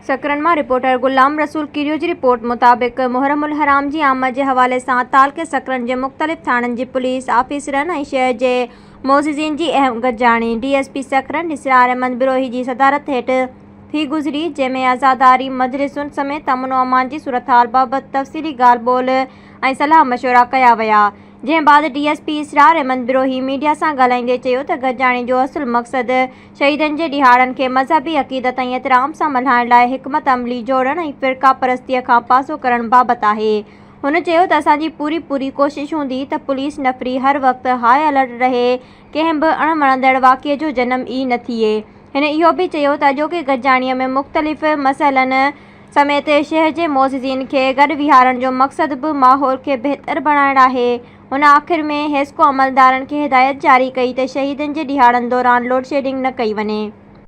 سڪرنڊ مان رپورٽر غلام رسول ڪيريو جي رپورٽ مطابق محرم الحرام جي آمد جي حوالي سان تعلقي سڪرنڊ جي مختلف ٿاڻن جي پوليس آفيسرن ۽ شهر جي معززين جي اهم گڏجاڻي D S P Sakrand Israr Ahmed Brohi جي صدارت هيٺ ٿي گذري جنهن ۾ عزاداري مجلسن سميت امن و امان جي صورتحال بابت تفصيلي ڳالهه ٻولهه ۽ صلاح مشورا ڪيا ويا جنهن بعد D S P Israr Ahmed Brohi media سان ڳالهائيندي چيو ته گڏجاڻي جو اصل مقصد شهيدن جي ڏهاڙن کي مذهبي عقيدت ۽ احترام سان ملهائڻ لاء حڪمت عملي جوڙڻ ۽ فرقه پرستيء کان پاسو ڪرڻ بابت آهي. هن چيو ته اسان جي پوري پوري ڪوشش هوندي ته پوليس نفري هر وقت هاء الرٽ رهي ڪنهن به اڻ وڻندڙ واقعي جو جنم ئي نه ٿئي. هن اهو به چيو ته اڄوڪي گڏجاڻي ۾ مختلف مسئلن سميت شهر جي معززين کي گڏ ويهارڻ جو مقصد به ماحول کي بهتر بڻائڻ آهي. هن آخر ۾ حيسڪو عملدارن کي هدايت جاري ڪئي ته شهيدن جي ڏهاڙن دوران لوڊشيڊنگ نه ڪئي وڃي.